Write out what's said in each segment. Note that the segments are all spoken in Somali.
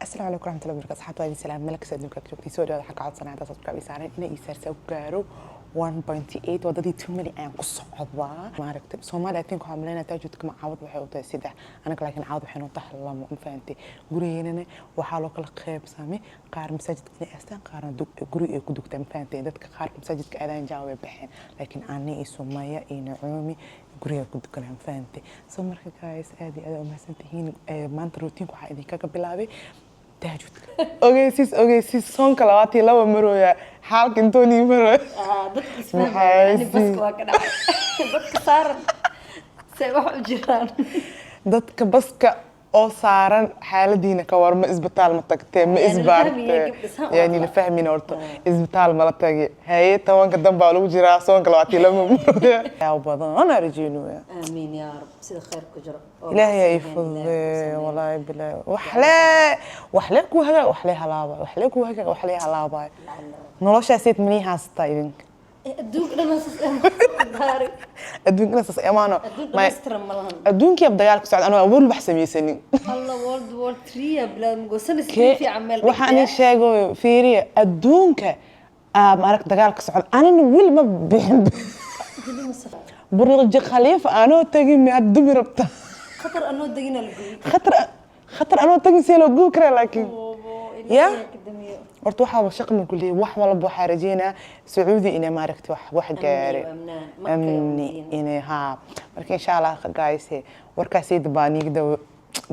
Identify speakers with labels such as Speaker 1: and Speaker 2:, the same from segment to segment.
Speaker 1: Asalaamu calaykum waraxmatullahi wabarakatu. Asxaabta, waa idin salaam. Malak adduunka aad joogtay, soo dhawaada. Waxaan ka codsanaya haddaad subscribe ii saaran inay ii saarsa u gaaro 1.8. Wadadii 2 million ayaan ku socdaa. Maaragtay, Soomaaliya, I think, waxaa malaynaya tahajudka ma caawad waxay u tahay 3, anaga laakiin caawad waxay noo tahay 2. Ma fahantay? Gurigeenana waxaa loo kala qeybsamay, qaar masaajidka inay aastaan, qaarna guri ay ku dugtaan. Ma fahantay? Dadka qaar masaajidka aadaan jaa way baxeen, laakiin ani iyo Sumaya iyo Naomi guriga ku dukanaa. Ma fahantay? So marka, guys, aad iyo aad u mahadsantihiin. Maanta routine-ka waxaa idinkaga bilaabay tahajudka. Ogeysiis, ogeysiis, soonka 22 marooya, xaalka intoonii marooya.
Speaker 2: Dadka isfahmaya, ani baska waa ka dhacay. Dadka saaran say wax u jiraan?
Speaker 1: Dadka baska oo saaran, xaaladiina ka war. Ma isbitaal ma tagtee? Ma
Speaker 2: Yani la
Speaker 1: isbaartee?
Speaker 2: fahmaya, gabdha saan u
Speaker 1: Yani la
Speaker 2: hadla.
Speaker 1: Fahmin horta isbitaal mala tagi. Haye, 10-ka danbaa lagu jiraa, soonka 22 marooya. Yaa badan aan rajeynaya.
Speaker 2: Aamiin yaa rab, sida khayr ku jiro oo
Speaker 1: Ilaahay ay
Speaker 2: macsigan, Ilaahay ku
Speaker 1: fududeeyo.
Speaker 2: sameeyo.
Speaker 1: Walaahi bilaahi, waxlee waxlee ku hagaag, waxlee halaabay, waxlee ku hagaag, waxlee halaabay. Noloshaaseed manii haastaa idinka?
Speaker 2: Adduunka dhan saas daari.
Speaker 1: Adduunkana saas amaano.
Speaker 2: Adduun dhammaystiran ma lahan.
Speaker 1: Adduunkii ab dagaal ku socda, anoo awal wax samaysanin.
Speaker 2: Alla, World War Three bilaad mugoosan
Speaker 1: Kee-
Speaker 2: fiican meel.
Speaker 1: Waxaan idin sheego, fiiriya, adduunka maarag dagaal ka socda, anina weli ma bixin. Burj Khaliifa anoo tagin mi had dumi rabta?
Speaker 2: Khatar anoo degina la gooyey.
Speaker 1: Khatar, khatar anoo tagin see loo gubi karaa? Laakiin ya.
Speaker 2: Ilaahay ka damiyo.
Speaker 1: Horta waxaa shaqa ma ku leeyahay, wax walba waxaa rajeynaa Sacuudi inay maaragtay wax gaare.
Speaker 2: Amnaan, Maka iyo
Speaker 1: amni
Speaker 2: Madiina.
Speaker 1: Inay haa. Marka insha Allah, guys, warkaasayda baa niiga dawa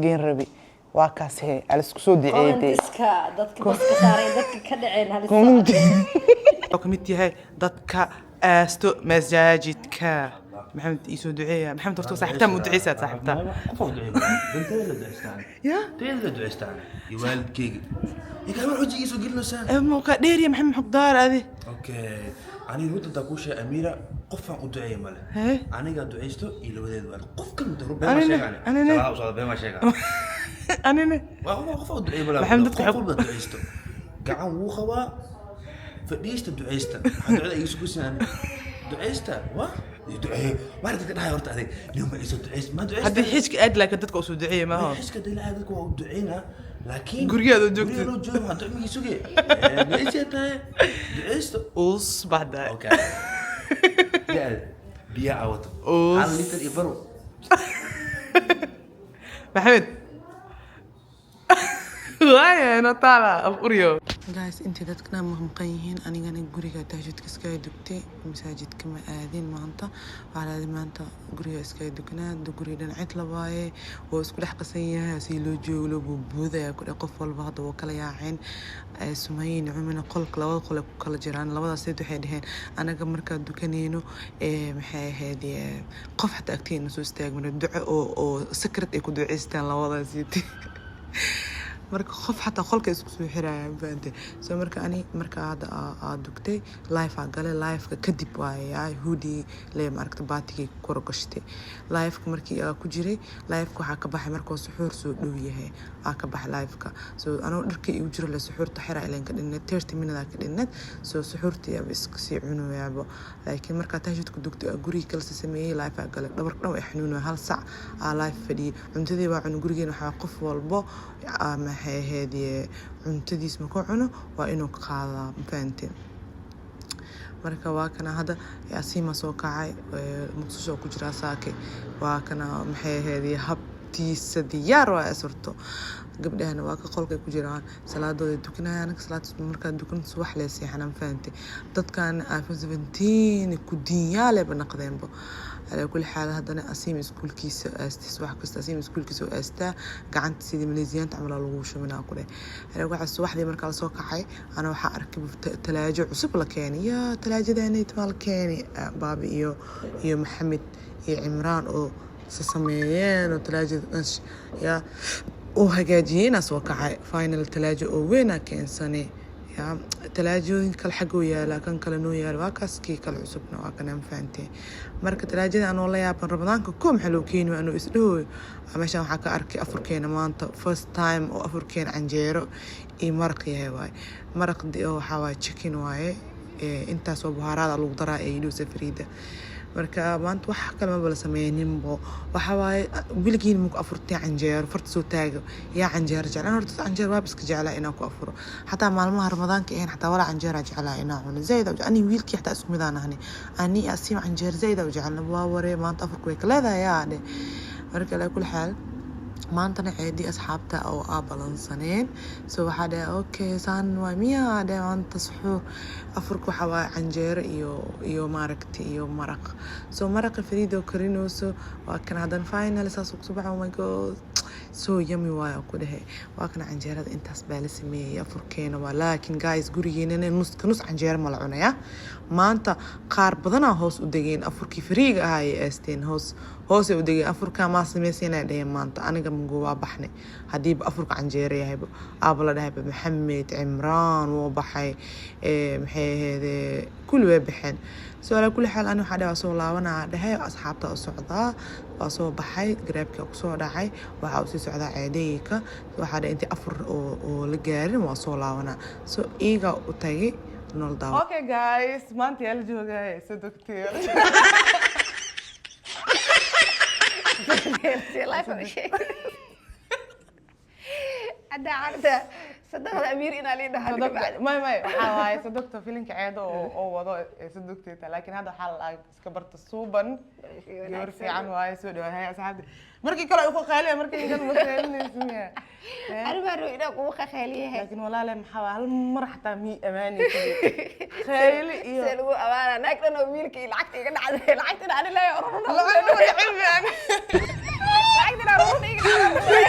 Speaker 1: geen rabi. Waa kaas he, alisku soo duceeyay.
Speaker 2: Commentiska dadka baska saaray, dadka ka dhaceen halis.
Speaker 1: Wuxuu ka mid yahay dadka aasto masaajidka. Maxamed, iisoo duceeya. Maxamed, horta saaxiibtaa ma u duceysaad saaxiibtaa?
Speaker 3: Qof duceey, danteeda la duceystaan.
Speaker 1: Ya.
Speaker 3: Teeda la duceystaan iyo waalidkeyga ikaa wax wejigiisa gelinaysaa.
Speaker 1: Ma kaa dheeriya, Maxamed Xogdaar adi.
Speaker 3: Okay, aniga runta intaa kuu sheegay, Amiira, qofaan u duceeya male.
Speaker 1: Hee?
Speaker 3: Anigaa duceysto iyo labadeed waalid, qof kale been ma
Speaker 1: Anina-
Speaker 3: sheegaan.
Speaker 1: anina-
Speaker 3: Salaam usocda, been ma sheegaan.
Speaker 1: Anina.
Speaker 3: Waa qof u duceeya male.
Speaker 1: Maxamed, dadka
Speaker 3: qof
Speaker 1: xog-
Speaker 3: walba duceysto, gacan wuu qabaa. Fadhiista, duceysta. Waxaa ducada iisu kusinaan duceysta, waa duceeyo maaragta dadka dhahay. Horta adig nin ma iisoo duceysta, ma duceysta.
Speaker 1: Haddii xijka aad, laakiin dadka usoo duceeya maaha.
Speaker 3: Xiska dee dadka waa u duceynaa, laakiin
Speaker 1: Gurigaada oo joogtid.
Speaker 3: Guriga loo joogo, waxaa ducmigii suge duceysay tahay, duceysto.
Speaker 1: Uus baxda.
Speaker 3: Okay, biyaa, biyaa cawato.
Speaker 1: Uus.
Speaker 3: 1 litir iyo baro.
Speaker 1: Maxamed, waaya nataala af uryo. Guys, intay dadkana maqan yihiin, anigana guriga tahajudka iskaga dugtay. Masaajidka ma aadin maanta. Waxaa la aaday maanta guriga iskaga dukanaa. Guriga dhan cid la waaye, waa isku dhex qasan yahay. Si loo joogo, loo buubuudaya ku dhe. Qof walba hadda waa kala yaaceen. Sumaye, Nicumina qolka, labada qol ay ku kala jiraan. Labadaas seed waxay dhaheen, anaga markaa dukanayno, maxay ahayd, qof xataa agteena soo istaagmana, duco oo secret ay ku duceystaan labadaas. Marka qof xataa qolka isku soo xiraya, ma fahantay? So marka ani marka hadda aa dugtay, live aa galay. Liveka kadib waaye hoodie le, maaragta, baatigay kor gashtay. Liveka markii aa ku jiray, liveka waxaa ka baxay markuu suxuur soo dhow yahay aa ka baxay liveka. So anoo dharkii igu jiro le, suxuurta xira ileen ka dhinneed, 30 minute aa ka dhinneed. So suxuurtii aba iska sii cunayaabo. Laakiin markaa tahajudka dugtay, aa gurigii kalse sameeyey, live aa galay. Dhabarka dhan way xanuunaya. Hal sac aa live fadhiyay. Cuntadii baa cuna. Gurigeena waxaa qof walbo, maxay ahayd, cuntadiis ma ku cuno, waa inuu ka qaadaa. Ma fahanteen? Marka waa kana hadda Asiima soo kacay, muqdisho ku jiraa saake. Waa kana, maxay ahayd, habtiisa diyaar waa asurto. Gabdhahana waa ka qolkay ku jiraan, salaadooda tukanaya. Anaga salaad markaa dukan, subax lee seexana. Ma fahantay? Dadkan iPhone 17 ku diinyaaleba naqdeenbo. Calaa kulli xaal, haddana Asiim iskuulkiisa aastay. Subax kasta Asiim iskuulkiisa oo aastaa, gacanta sidii Maleesiyaanta camal aa lagu shubinaa ku dheh. Waxaa subaxdii markaa lasoo kacay, ana waxaa arkay talaajo cusub la keenay. Yaa talaajadaanayt maa la keenay? Baabi iyo Maxamed iyo Cimraan oo sa sameeyeen oo talaajada yaa uu hagaajiyey soo kacay. Final talaajo oo weynaa keensanay. Yaa talaajooyin kale xaggoo yaala, kan kale noo yaala, waa kaas. Kii kale cusubna waa kana. Ma fahantee? Marka talaajada anoo la yaaban, Ramadaanka ko maxaa loo keeni, anoo isdhahooyo, meeshan waxaa ka arkay afurkeena maanta. First time oo afurkeena canjeero iyo maraq yahay waaye. Maraq oo waxaa waaye chicken waaye. Intaasoo buhaaraada lagu daraa ee idhowsa Fariida. Marka maanta wax kale maba la sameyninbo. Waxa waaye, weligiin maku afurtay canjeero? Farta soo taaga yaa canjeero jecel. Ana horta canjeero waaba iska jeclaa inaan ku afuro, xataa maalmaha Ramadaanka ahayn xataa walaa canjeeraa jeclaa inaan cuno zaid. Ani wiilkii xataa isku midaan ahni, ani asiim canjeero zaid u jecelna. Waa waree, maanta afurku way ka leedahay yaa dhe. Marka alaa kulli xaal, maantana ceedii asxaabta oo aa balansaneen, so waxaa dhahay, "Okay, saan waa miyaa?" Dhahay, "Maanta suxuur afurka waxaa waaye canjeero iyo maaragtay iyo maraq." So maraqa Fariida oo karinayso waa kan. Haddana final saas kusoo baxa. Oh my God, so yummy waayo ku dhehe. Waa kana canjeerada, intaas baa la sameeyey afurkeena waa. Laakiin guys, gurigeenana nuska nus canjeero ma la cunaya maanta. Qaar badanaa hoos u degeen, afurkii fariiga ahaa ay aasteen, hoos hoosay u degeen. Afurka maa sameysayna dheheen maanta. Aniga mugo waa baxnay haddiiba afurka canjeero yahayba. Aaba la dhahayba Maxamed Cimraan wuu baxay, maxay aheede, kulli way baxeen. So alaa kulli xaal, ani waxaa dhahay waa soo laabanaa dhahay, asxaabta u socdaa. Waa soo baxay, garaabka kusoo dhacay, waxaa usii socdaa ceedayka. Waxaa dhahay intii afur oo la gaarin waa soo laabanaa. So iigaa u tagay nolol daawa. Okay guys, maanta yaa la joogaa? Sodogteer.
Speaker 2: Hadda carta sadaqda Amiir inaa lii dhahaa.
Speaker 1: May, waxaa waaye sodogta filinka ceeda oo wado ee sodogteeta, laakiin hadda waxaa la iska barta suuban gabar fiican waaye. Soo dhawahay asxaabta. Markii kale ay ku qaaliya, markii kan ma qaalinaysa miya?
Speaker 2: Arrimaa rabo inaa kugu qaqaaliyahay.
Speaker 1: Laakiin walaale, maxaa waaye, hal mar xataa mii amaanaysa khayli iyo
Speaker 2: See lagu amaanaa naag dhan oo wiilka iyo lacagta iga dhacday, lacagtina ani leeyahay ururna?
Speaker 1: Lacag cilmi aan
Speaker 2: Lacagtina ururna iga dhacday.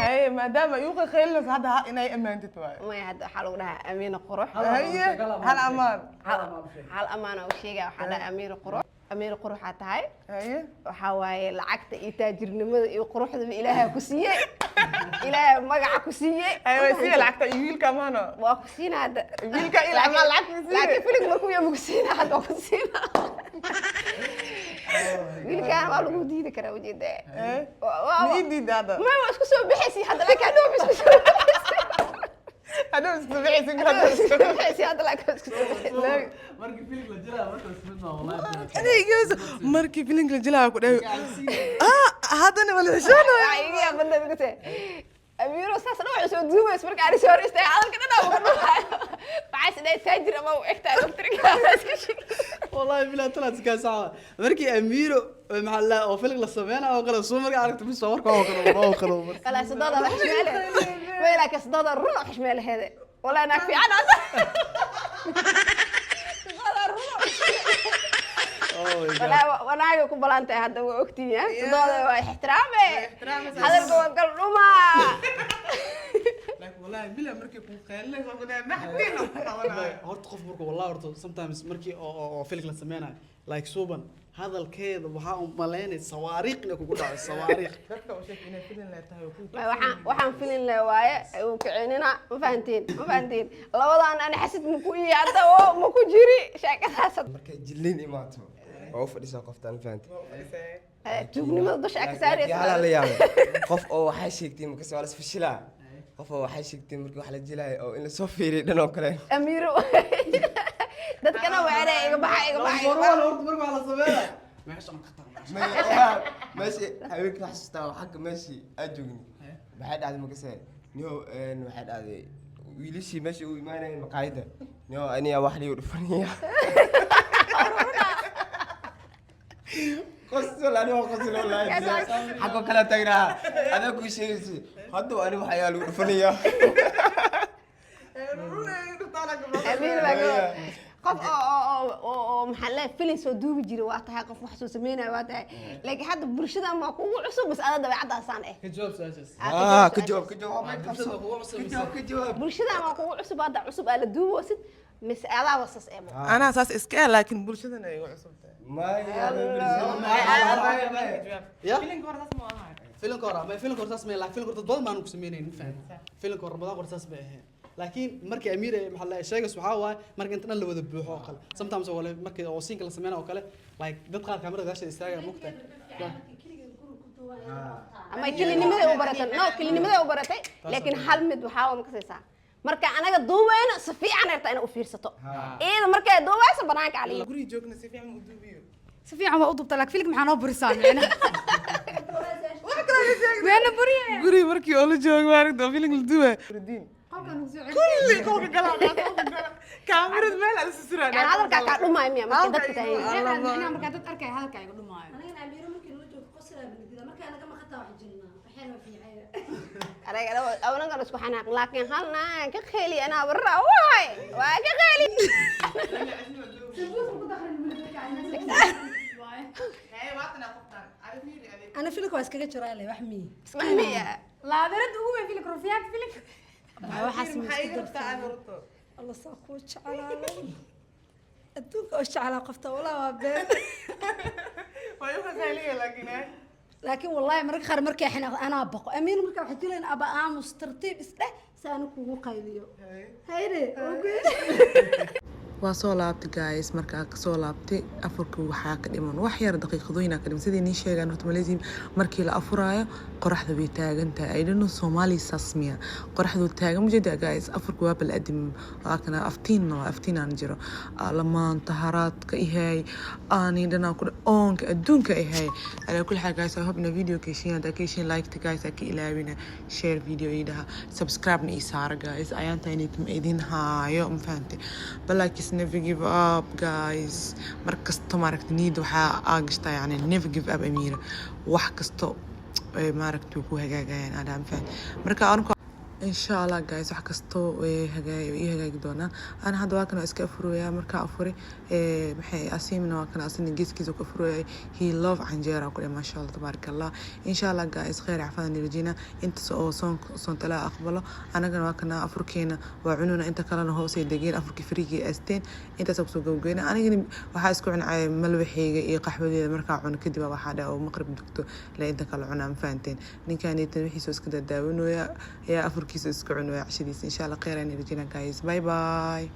Speaker 1: Haye, maadaama igu khaylinaysa hadda inay ammaantid waaye.
Speaker 2: Maya, hadda waxaa lagu dhahaa Amiina Qurux.
Speaker 1: Haye, hal amaan.
Speaker 2: Hal amaana u sheegaya, waxaa dhahaa Amiina Qurux, Amiina Quruxaa tahay.
Speaker 1: Haye.
Speaker 2: Waxaa waaye lacagta iyo taajirnimada iyo quruxdaba Ilaahaa ku siiyey, Ilaahaa magaca ku siiyey.
Speaker 1: Haye, way siiya lacagta iyo wiilka amaano.
Speaker 2: Waa ku siina hadda.
Speaker 1: Wiilka iyo lacag lacagta siiye.
Speaker 2: Laakiin filig markuu yahay maku siina, hadda waa ku siina. Wiilkaan waa lagu diidi karaa, ujeeda.
Speaker 1: Eh? Ma ii diida hadda?
Speaker 2: Ma waa isku soo bixaysi hadda, laakiin hadhow ma isku soo bixaysi.
Speaker 1: Hadhow isku bixaysin.
Speaker 2: Hadhow isku soo bixaysi hadda, laakiin waa isku soo bixaysi.
Speaker 4: Markii filig la jiraa marka ismid ma wallahi.
Speaker 1: Adeegiisa markii filinka la jilaa ku dhahay, ah, haddana wala heshoonaya.
Speaker 2: Waxaa iga yaab badnayd ugu tahay Amiiro saas dhan waxay soo duumaysa marka ani soo hor istaagay, hadalka dhan aan uga dhumayo. Waxaa is dhahay taajir ama u egtahay laftirka iska sheeg.
Speaker 4: Wallahi bilaa talaad iska saxa markii Amiiro maxaa la oo filig la sameynaa oo kale soo markii aragto bis warka oo kale oo kale.
Speaker 2: Walaa sadada wax xishmeele way, laakiin sadada run oo xishmeele heede. Walaa naag fiican asa sadada run oo walaa wanaaga ku balantahay. Hadda waa ogtihiin ha, sadada waa ixtiraame, hadalka waa kala dhumaa.
Speaker 1: Laakiin wallahi bila markii ku khaylinaysa ku dhahay naxdin ku qabanaya.
Speaker 4: Horta qof marka wallahi horta sometimes markii oo filig la sameynayo, like suuban hadalkeeda waxaa u malaynay sawaariikh inay kugu dhaco, sawaariikh.
Speaker 1: Dadka u sheeg inay filin leh tahay oo ku
Speaker 2: Waxaan filin leh waaye uu kicinina. Ma fahantiin? Ma fahantiin? Labadan ani xasid ma ku iyo hadda oo ma ku jiri sheekadaas.
Speaker 5: Markay jilliin imaato waa u fadhisaa qoftaan, fahantay?
Speaker 2: Tuugnimada dusha ka
Speaker 5: Laakiin
Speaker 2: saaraysa.
Speaker 5: halaa la yaabay, qof oo waxay sheegtay markas waa la isfashilaa, qof oo waxay sheegtay markii wax la jilaayo oo in lasoo fiiriyo dhan oo kale.
Speaker 2: Amiiro dadkana waa inay iga baxa, iga baxa, iga baxa.
Speaker 4: Horta marka wax la sameynaayo meesha aan ka tago.
Speaker 5: Meeshii haweenka xasuustaa oo xagga meeshii aad joogni, maxay dhacday markase niyo? Waxay dhacday wiilashii meesha u imaanayeen maqaayadda niyo, aniga wax liigu dhufanaya. Qosol, aniga qosol wallaahi, xaggo kale taagnaa adaa kuu sheegaysa hadda ani wax ayaa lagu dhufanaya.
Speaker 2: Amiir baa qof oo maxaa leeyahay filin soo duubi jiray waa tahay, qof wax soo sameynaya waa tahay, laakiin hadda bulshada ma kugu cusub bas ada dabeecadaasaan eh.
Speaker 4: Ka jawaab su-aashaas.
Speaker 5: Ah, ka jawaab, ka jawaab, may qabso.
Speaker 4: Bulshada kugu cusub.
Speaker 5: Ka jawaab, ka jawaab.
Speaker 2: Bulshada ma kugu cusub hadda cusub aa la duuboosid mise adaaba sas ee
Speaker 1: Anaa saas iska ah, laakiin bulshadana ay igu cusub tahay.
Speaker 5: Maya.
Speaker 4: Ya?
Speaker 1: Filinka hore saas ma ahay.
Speaker 4: Filimka hore ma filimka hore saas ma, laakiin filimka hore dad badan baanu ku sameynayn, ma fahamtay? Filimka hore Ramadan hore saas bay ahayn, laakiin markii Amiir ay maxaa la sheegays waxaa waaye marka inta dhan la wada buuxo oo kale, sometimes oo kale markii oo siinka la sameynayo oo kale, like dad qaar kaamirada gadaasheeda istaagaya mugta.
Speaker 2: Ama kelinimada u baratay, no, kelinimada u baratay, laakiin hal mid waxaa waa makasaysaa. Marka anaga duubayno, si fiican rabtaa inay u fiirsato. Iyada markay duubayso banaanka caliyo.
Speaker 1: Guriga joogna si fiican u duubiyo.
Speaker 6: Si fiican waa u dubta, laakiin filimka maxaa noo burisaa micnaha? Weena buriye.
Speaker 1: Guriga markii oo la joogo, maaragta, oo filim la duubay.
Speaker 6: Qolkan ugu soo celi.
Speaker 1: Kulli qolka galaa, qolka gala. Kaamirad meel ala susuraa.
Speaker 2: Yani hadalkaa kaa dhumaayo miya markay dadka tahay?
Speaker 6: Micnaha markaa dad arkaya hadalka iga dhumaayo.
Speaker 7: Anigana Amiiro markii nala joogto qoslaa banadida, markaa naga maqataa wax jirnaa waxayna waa fiicay.
Speaker 2: Anaga anagan isku xanaaq, laakiin hal naan ka qeeli anaa barra waay waa ka qeeli.
Speaker 6: Sambuuska ku dakhrin mulka.
Speaker 7: Ana filimka waa iskaga jiraa le wax miyi.
Speaker 2: Wax miya?
Speaker 6: Laadarada ugu weyn filimka, rufiyaanka filimka.
Speaker 7: Waxaas ma isku dartaa? Allah saa kuu jeclaaday, adduunka oo jeclaa qofta, walaa waa been. Laakiin wallahi mararka qaar markay xanaaq anaa baqo. Amiin markaa waxay jilayn aba aamus tartiib isdheh si aanu kugu qayliyo hayde.
Speaker 1: Waa soo laabtay, guys. Markaa kasoo laabtay afurka, waxaa ka dhiman wax yar, daqiiqadooyinaa ka dhiman. Sidii nii sheegaan horta, Malaysia markii la afuraayo qoraxda way taagan tahay. I don't know, Soomaali saas miya? Qoraxdu taagan majeeda, guys. Afurka waa bal adim, waa kana aftiinna, waa aftiinaan jiro lamaanta haraadka ihay aani dhanaa ku oonka adduunka ihay. Alaa kulli xaal, guys, I hope na video ka heshiin. Haddaa ka heshiin, like guys ka ilaawina, share video ii dhaha, subscribe na ii saara, guys. Ayaanta inay idin haayo, ma fahantay? But like is never give up, guys. Mar kasto maaragta niyadda waxaa aa gashtaa, yani never give up, Amiira. Wax kasto maaragta way ku hagaagayaan adaa, ma fahantay? Marka anku insha Allah, guys, wax kasto way hagaag ii hagaagi doonaan. Ana hadda waa kana iska afuraya. Markaa afuri maxay asiimna waa kana asina geeskiisa ku afuraya. He love canjeera ku dheh, maasha Allah, tabaaraka Allah. Insha Allah, guys, khayr cafaan rajina intaas oo soon soontalaa aqbalo. Anagana waa kana afurkeena waa cununa, inta kalena hoosay degeen, afurkii frigii aasteen. Intaas kusoo gabageyna. Anigana waxaa isku cuncay malwaxeyga iyo qaxwadeeda. Markaa cuno kadib waxaa dhaha oo maqrib dugto la inta kale cunaa, ma fahanteen? Ninkaanitan wixiisa iska dadaawinooya ayaa afurkiisa iska cunooya cashadiisa. Insha Allah khayr aan rajina, guys. Bye bye.